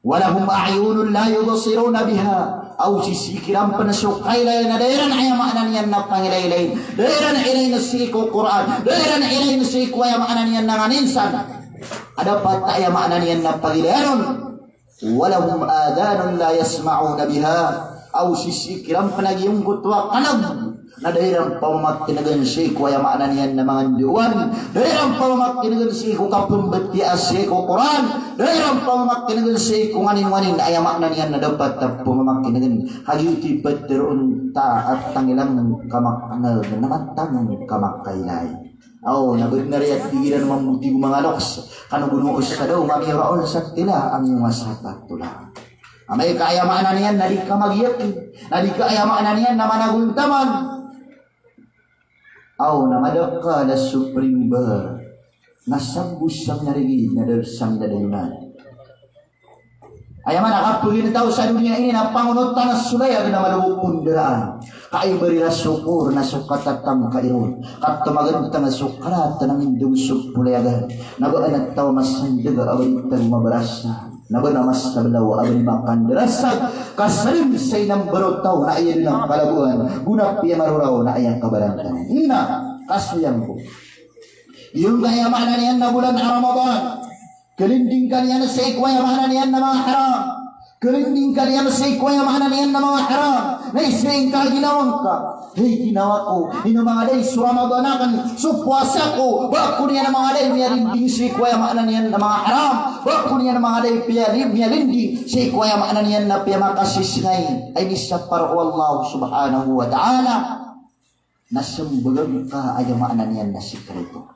Wa lahum a'yunun la yubsiruna biha. Aw sisii kiran pn so kailay na da iran aya maana niyan na pangilaylay. Da iran ilay na sii ko Qur'an. Da iran ilay na sii ko aya maana niyan na nganin san a dapat a aya maana niyan na pagilayan on. Wa lahum adhanun la yasma'una biha. Aw sisii kiran pn a giyangkoto a kaneg na da iran pamamakin'gn sii ko aya maana niyan na manga ndowan. Da iran pamamakin'gn sii ko kapmbatiyaa sii ko Qur'an. Da iran pamamakin'gn sii ko nganin-nganin a aya maana niyan na dapat a pamamakin'gn. Kagiya oto i ptharoon ta a tangila ngka makaneg na mata ngka makailay. Aw, na bnar iyan tig iran a mambo tig o manga loks, kano gono sa daw, mamiyoraon sa tila, a miyonga sa tatola. Amay ka aya maana niyan na di ka magiyakin, na di ka aya maana niyan na managontaman. Aw, na madakl a so pringba, na sambo sa miyarigi, na da sa miyadaynan. Aya maana a kapagintaw sa doniya ini na pangonotan a so layag na malobok ko ndaraan. Ka ibarira so kor na so katatangka iron. Ka tomagantang so karat na mindog so polayagan. Na ba a taw a masandg a ba di tago mabarasa. Na ba a masablaw a ba di makandarasag. Ka sadn sa inambar o taw na aya dn a kalagoan. Go na piyamaroraw na aya kabarantan. Ina, kasoyang ko. Giyangkaya maana niyan na bolan a Ramadan. Kalinding ka niyan sii ko aya maana niyan na manga haram. Kalinding ka niyan sii ko aya maana niyan na manga haram. Na isii ngka a ginawa ngka. Hay ginawa ko, ino manga da i so Ramadan akn, so powasa ko, ba ko niyan manga da i miyalinding sii ko aya maana niyan na manga haram. Ba ko niyan manga da i piyali-, miyalinding sii ko aya maana niyan na piyamakasisingay. Ay misapar o Allah subhanahu wa ta'ala. Na smbag angka aya maana niyan na sikreto.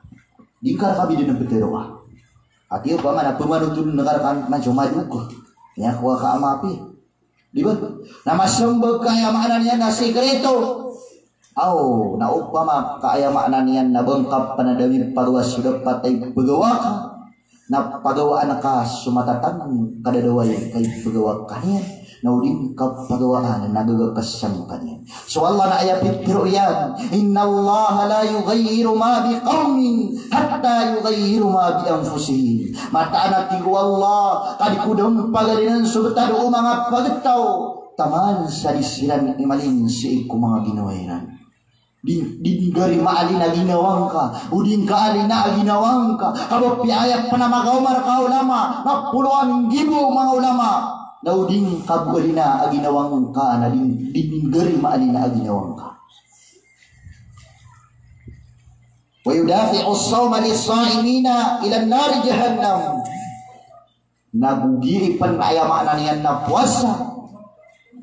Di ngka rka bidn a btharoa. Ati opama na pmanothol ngka rka na so madok. Aya kowa ka a mapi. Di ba? Na masmbag ka aya maana niyan na sikreto. Aw, na opama ka aya maana niyan na ba ngka pn a da mipagawa so dapat a ipagawa ka. Na pagawaan ka so matatang kadadaway ka ipagawa ka niyan, na o di ngka pagawaan na gagakasan ka niyan. So Allah na aya pitharo iyan, "Innallaha la yughayyiru ma biqawmin hatta yughayyiru ma bi anfusihim." Mataan a tig o Allah, ka di ko dn pagalinen so btad o manga pagtaw taman sa di siran imalin sii ko manga ginawa iran. Di, di ngka ri maalin a ginawa ngka, o di ngka alina a ginawa ngka, ka ba piya aya pn a makaoma rka a ulama, na poloan nggibo manga ulama, na o di ngka bo alina a ginawa ngka, na di, di ngka ri maalina a ginawa ngka. Wa yudafi'us sawma lis-sa'imina ila nari jahannam. Na go gii pn aya maana niyan na powasa,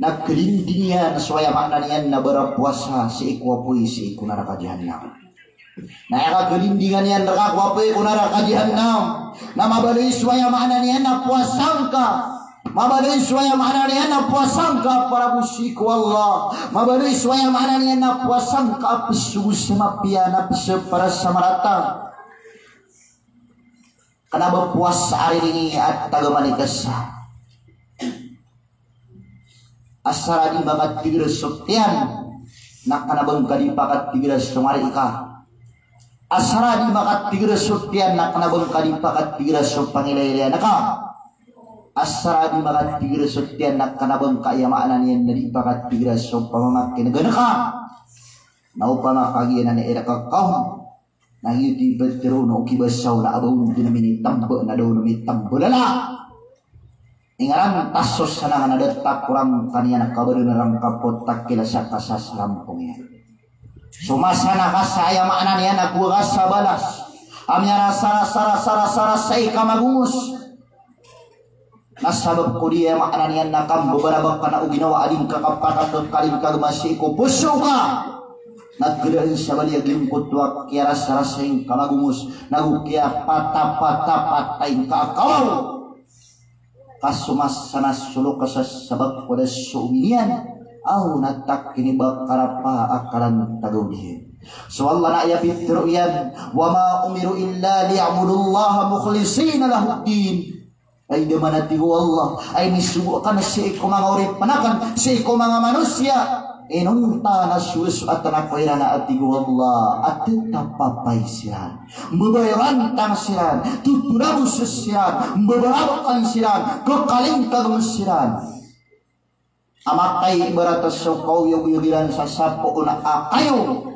na kalinding iyan so aya maana niyan na barapowasa sii ko apoy sii ko naraka jahannam. Na aya kakalindingan iyan rka ko apoy ko naraka jahannam, na mabaloy so aya maana niyan na powasa ngka. Mabaloy so aya maana niyan na powasa ngka para bo sii ko Allah. Mabaloy so aya maana niyan na powasa ngka a psogo sa mapiya na psapara sa marata. Kna ba powasa a riringi a taga manikasa. Asar a di ba katigr so tiyan, na kna ba ngka di pakatigr so ngari ka. Asar a di makatiger so tiyan na kena ba ngka di pakatiger so pangilaylayan ka. Asar a di makatiger so tiyan na kena ba ngka, aya maana niyan na di pakatiger so pamamakineg ka. Na opama ka giyanan i reka ka, na giyoto i petero o kibasa on na aba on den a minitamba na da on mitambalala. Ingaran ta so sanang na da ta korang kaniyan a kabaden a rangkap o takila sa kasasarampong iyan. So masa na kasa, aya maana niyan na kowa ka sa balas a miyarasarasarasarasara sa ikamagongos. Na sabap ko di, aya maana niyan na kambebarabak ka na o ginawa a di ngka kapakakekal i ngka gema sii ko poso ka. Na geraen sa bali a gingkoto a kiyarasarasa i ngka magongos, na go kiyapatapatapata i ngka a kawaw. Ka so masa na solo ka sa sabap ko da so omi niyan, aw na takini ba karapa a kalan tagaw diyan. So Allah na aya pitero iyan, "Wa ma umiru illa liya'budullaha mukhlisina lahuddin." Ay da man a tig o Allah, ay misogo aken sii ko manga oripen aken, sii ko manga manosiya. Inonta na sosoaten ako iran a tig o Allah a tetap a papay siran, mbabayorantang siran, totorabos siran, mbabarabakan siran, kekalingkagem siran. A makay ibarat a so kaoyagoyag iran sa sapoon a kayo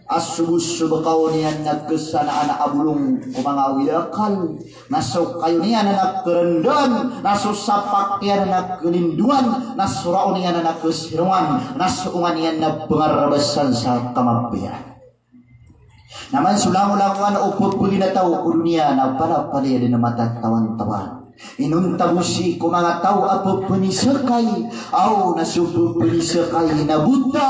a sobosobokaw niyan na kesanaan a bolong ko manga awid a akal, na so kayo niyan na kerendaan, na so sapak iyan na kelindongan, na so raon iyan na kesirongan, na so onga niyan na pengarbasan sa kamapiya. Na man so langolangowan o pepegina taw ko doniya na palapalaya den a matatawan-tawan. Inonta bo sii ko manga taw a pepenisekay, aw na so pepenisekay na bota.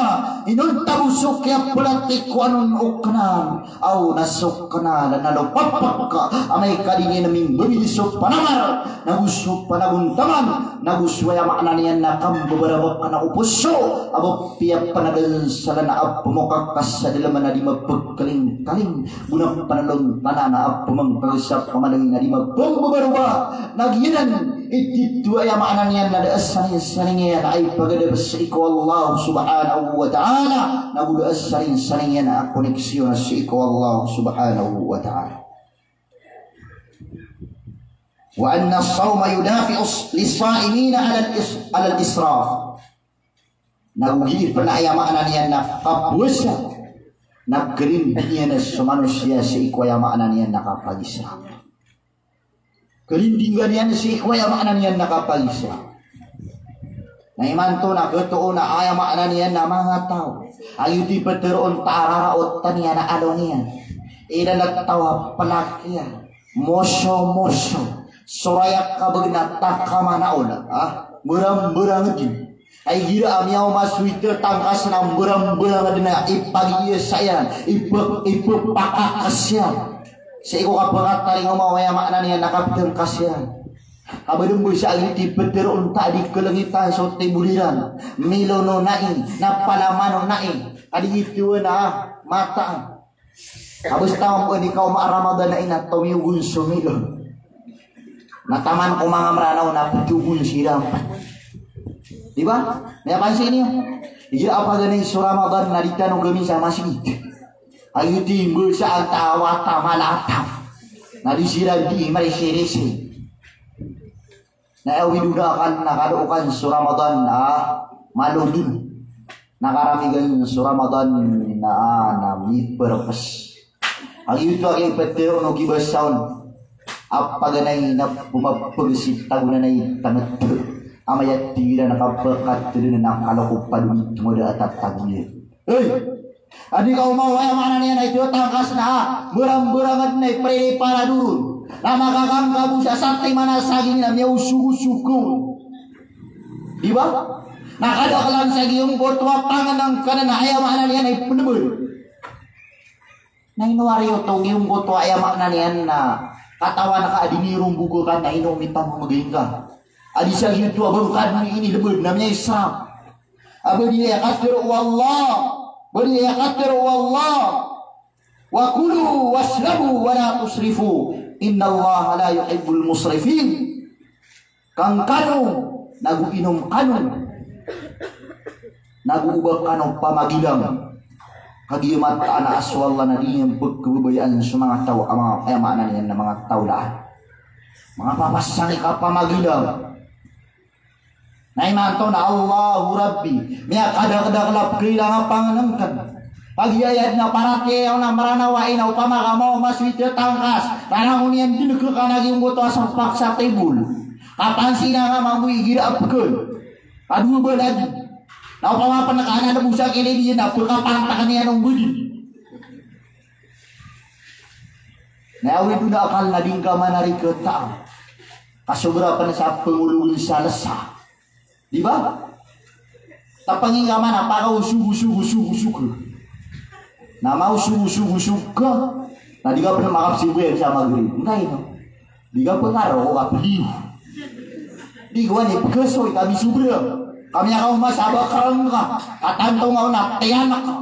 Inonta bo so kiyapelati ko anon o kenal, aw na so kenal na lopapek ka amay ka di niyan mimbebil so panamar, na go so panagontaman, na go so aya maana niyan na kambebarabakan o poso a ba piyapanadaan sa lana a pemokakasa dalaman a di mapekalingkaling, go na panalontanan a pemangkagesa pamalengin a di mapembebaroba. Na giyanan i tito aya maana niyan na da a saringsaring iyan a ipagadap sii ko Allah subhanahu wa ta'ala, na go da a saringsaring iyan a koneksiyon sii ko Allah subhanahu wa ta'ala. Wa anna as-sawma yudafi'u lis-sa'imina 'ala al-is-, 'ala al-israf. Na go giya pen aya maana niyan na kapowasa na kalindingan iyan so manosiya sii ko aya maana niyan na kapagisraf. Kalindingan iyan sii ko aya maana niyan na kapagisraf. Na imanto na ketoon a aya maana niyan na manga taw a giyoto i peteroon ta a raraotan iyan a along iyan. Iran a taw a pelak iyan, mosomoso, soraya kabeg na takamanaol a mberamberanged. Ay gira a miyaoma so ite tangkas na mberamberanged na ipagiya sa iyan, ipe-, ipepakakes iyan. Sii ko kapekataring o mawaya maana niyan na kapetengkas iyan. Kabedembe sa agi ti peteroon ta a di kelengitan so tibol iran. Milo no nai, na palaman o nai. Adi ito na mataan. Kabes taw ko di kaoma a Ramadan na ina tomiyogon so milo. Na taman ko manga Meranaw na petogon siran. Di ba? Miyapansin iyo? Iya a paganay so Ramadan na di tano gami sa masgit. Ayo ti mbesa a tawa ta malata. Na di siran di marisirisi. Na aya widoda akan na kado okan so Ramadan a malodon. Na karamigan so Ramadan na, na miperpes. Agiyoto a kipetero o kibasa on a paganay na pemapeg si tagonan ay tanget. Amay a tig iran a kapekateden na kaloko padon i tomada a tatagonan. Hey! Adi ka omaw, aya maana niyan na ito tangkas na, berang-berang na ipripara doron. Na makakangka bo sa satiman a saging na miyaosog-osog ko. Di ba? Na kada kelan sa giyangkoto a pangenengkanan na aya maana niyan na ipeneber. Na ino ari oto giyangkoto a aya maana niyan na katawan ka a di nirombogan na ino mitang megaing ka. Adi sa giyoto a bangkad ini lebed na miyaisrap. A ba di aya katero o Allah, ba di aya katero o Allah, "Wa kulu washrabu wa la tusrifu, innallaha la yuhibbul musrifin." Kangkano, nago inom kano, nago oba kano pamagilang. Kagiya mataan a so Allah na di niyan pkhababayaan so manga taw a manga, aya maana niyan na manga taw laan. Manga papasang i kapamagilang. Na imanto na Allahu Rabbi, miyakadakdakl a pkhailanga pangnngkn. Kagiya aya dn a paratiyaya on na Mranaw a ina, opama ka maoma so ita tangkas, na langon iyan dn khaka na giyangkoto a sapak sa table. Kapansinan ka mambo igira a pkl. Kadowa ba lagid. Na opama pn ka anan bo sa kilid iyan na pkapantakn iyan o mbdn. Na aya awid on a akal na di ngka manarikta. Kasobra pn sa pngologn sa lsa. Di ba? Tapang ingka man a pakaosog, osog, osog, osog. Na maosog, osog, osog ka. Na di ka pn makapsimbayan sa Maghrib. Ngkaino? Di ka pn karo, o ka pliyo. Di ko ani pkasoy, ka misobra. Ka miyakaoma sa bakrng ka. Katanto nga on a tiyan ka.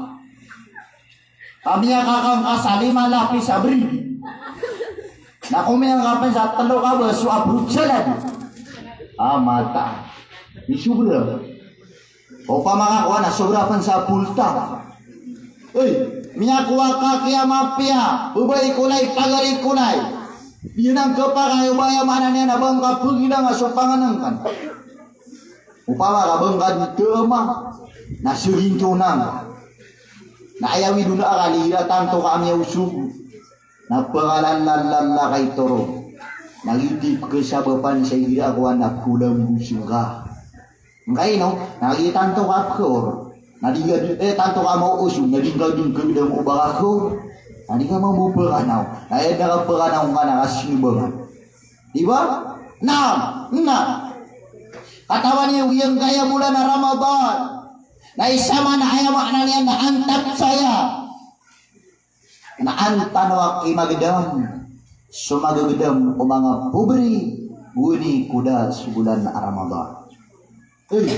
Ka miyakakangka sa lima lapis a bri. Na ko miyangka pn sa tlo ka ba so a brutsalan. A mata. Misobra. Opama ka kowan a sobra pn sa bulta. Oy, miyakowa ka kiya mapiya, babay ko lay, pagari ko lay. Di nan khapakay o ba aya maana niyan na ba ngka pagilanga so pangnngkn. Opama ka ba ngka dn tama, na sgin to nan. Na aya awid on a akal igira tanto ka a miyaosog. Na pkhalallalala ka i toro. Na giyoto i pkhasabapan sa igira a kowan a pkhaolambos ngka. Ngkaino, na giya tanto ka a pkhaor. Na di ka, eh, tanto ka a maosog, na di ngka dn khagdam o ba ka khaor. Na di ka mambo pkhanaw. Na aya dn a kapkhanaw ngka na kasinobangan. Di ba? Na, na. Katawan iyo giyangkaya bolan a Ramadan. Na isa man a aya maana niyan na antap saya. Na an tano a kimagdam so magagdam o manga pobre, gowani ko da so bolan a Ramadan. Eh,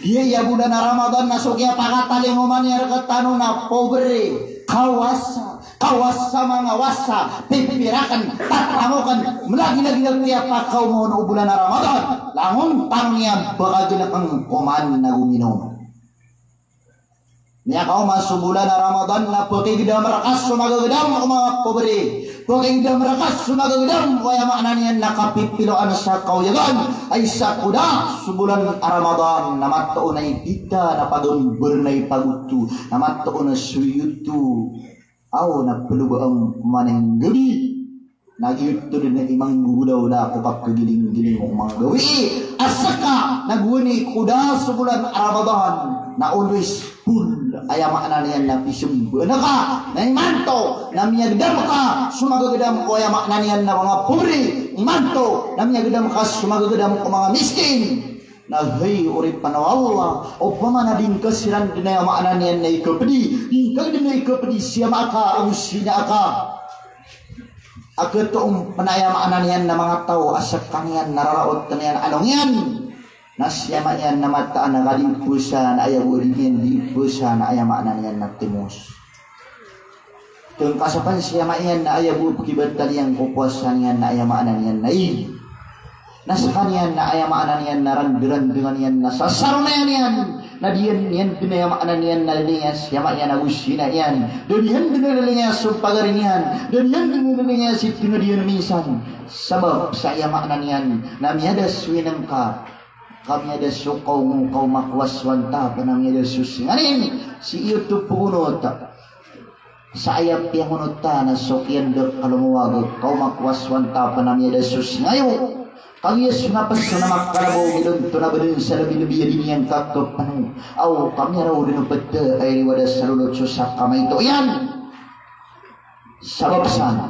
giyaya bolan a Ramadan na so kiyapakatalingoma niyan rktano na pobre, kawasa, kawasa manga wasa, pipirakn, tatamokn, mlagilagila kiyapakaoma on o bolan a Ramadan. Langon tano niyan ba ka gnakn koman na gominom. Miyakaoma so bolan a Ramadan na pkigdam rka so magagdam o manga pobre. Pkigdam rka so magagdam o aya maana niyan na kapipiloan sa kaoyagan. Ay sa ko da so bolan a Ramadan na matoon a ipita, na pagambar na ipagoto, na matoon a soyoto. Aw, na ploba a maninggabi. Na giyoto dn i manggogolaola ko kapkhagilinggilingg o manga gawii a ska na gowani ko da so bolan a Ramadan na always full, aya maana niyan na pismbaan ka. Na imanto na miyagdam ka so magagdam ko, aya maana niyan na manga pobre. Imanto na miyagdam ka so magagdam ko manga miskin. Na hay oripan o Allah, opama na di ngka siran dn, aya maana niyan na ikapdi, di ngka dn ikapdi si ama aka ago si ina aka. A katoon pn, aya maana niyan na manga taw a skaniyan na raraotn iyan a alongan iyan. Na si ama iyan na mataan a kadi pasa na aya bo a di niyan di pasa na, aya maana niyan na timos. Tngka sa pn si ama iyan na aya bo a pkibatal iyan ko powasa niyan na, aya maana niyan na ig. Na skaniyan na, aya maana niyan na randrandangan iyan na sasaronayan iyan. Na di niyan dn, aya maana niyan na lilingaya si ama iyan ago si ina iyan. Da niyan dn lilingaya so pagari niyan. Da niyan dn lilingaya si tngd iyan minsan. Sabap sa, aya maana niyan na miyada so inngka, ka miyada so kaongo, ka o makowa so antap na miyada so singanin. Si iyo to pgonot sa aya piyangonota na so kiyanda kalomowag, ka o makowa so antap na miyada so singayo. Kagiya so napas na makalabaw, milonto na badn sa labilabi a di niyan kakapano. Aw, ka miyaraw dn o pd a iriwada sa lolot so sakamaito iyan. Sabap san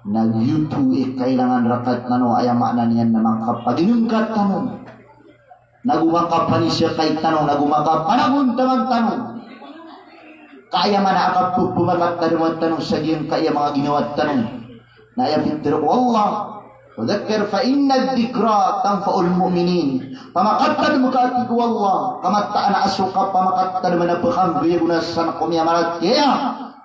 na giyoto i kailangan rktano, aya maana niyan na makapaginngka tano. Nago makapanisa kai tano, nago makapanagontaman tano. Ka aya maana a kapphamakat tano, tano sa giyangkaya manga ginawa tano. Na aya pitharo o Allah, "Wa dhakkir fa inna dhikra tanfa'ul mu'minin." Pamakatadm ka, a tig o Allah, ka mataan a so kapamakatarm na pkhanggay a gona san ko miyamaratiyaya,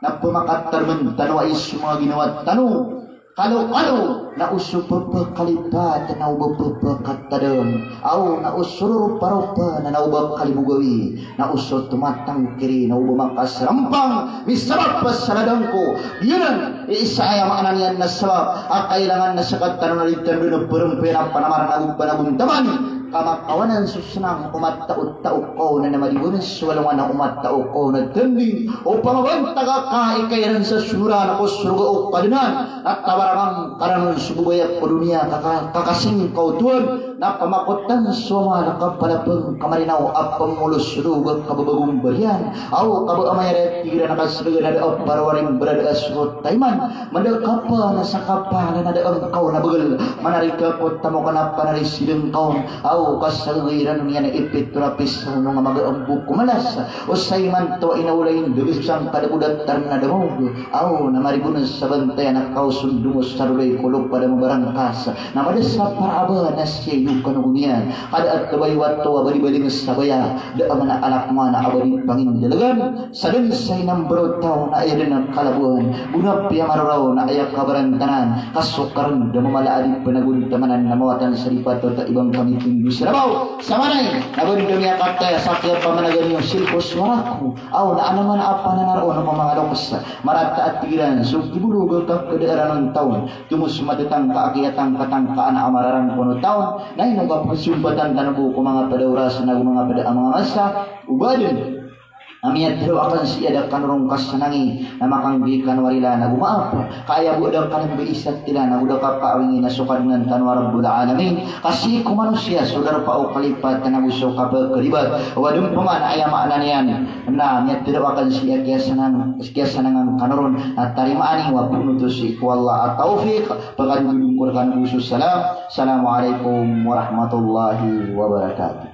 na pamakatadm tano a isa manga ginawa tano. Kalokalo na o so pepakalipat na o ba pepakatadem, aw na o so roroparopa na o ba kalimogawi, na o so tomatangkiri na o ba makaserampang, misabap sa ladang ko. Giyanan i isa aya maana niyan na sabap a kailangan na sekatano na di tano den a perempena panamar na o ba panagontaman ka makawanan so senang o mataotao ka on na madiwan so alongan o mataotao ka on a tending o pamabantag ka i kairan sa sororan ko soroga o Kadnan. Na tabarangam ka ranon so babaya ko doniya ka, ka, kakasing ka oto on, na pamakotan so amal ka palapeng ka marinaw a pemolos so dowa ka babago mbariyan, aw ka ba amay a tig iran a kasegan a da a parwari mbarada a sorot taiman, mada ka pa na sa kapal na da a ngkaw na begel, manarika ko tamok na panarisideng ka on, aw kasagay iran iyan a ipit to na pisa onong a maga a mbok ko malas, o sa imanto a inawlay ndege so sangkad a bodatar na damog. Aw, na maribon sa bantay a nakaosondong sa roday ko lopa da mabarangkas. Na mada sa para a ba na sii ko kanogon iyan. Kada a tebay wato a balibaling sa baya. Da a mana alak mana a bali pangindelegan. Sa den sa inamberotaw na aya den a kalaboan. Gona piya maroraw na aya kabarantanan. Kasokaren da mamala a di penagontamanan na mawatan sa di patot a ibang kami tinggi sa rabaw. Sa manay, na ba den kami a kataya sa kiyapamanagan iyo silko suwaraku. Aw, na anaman a pananaro na mamangaloks. Marata a tig iran so kibolog ka kada aran on taon. Tomo so matetangka a kiyatangkatangkaan a mararangkono taon. Na ino ka pagsumpatan tano bo ko manga pada oras na go manga pada a manga masa. O ba den a miyatero aken sii a da kano ron kasenangi na makanggi kano a rila na go maap. Ka aya bo a da kano mbaisa tila na go da kapaawingi na so Kadnan tano a Rabbul Alamin. Ka sii ko manosiya so darpa o kalipat na go so kapekeribat. O ba den peman aya maana niyan. Na miyatero aken sii a kiyasenang, kiyasenangan kano ron, na tarimaan iyo a bonoto sii ko Allah a tawfiq, pekadodon ko rekano bo so salam. Assalamu alaikum warahmatullahi wabarakatuh.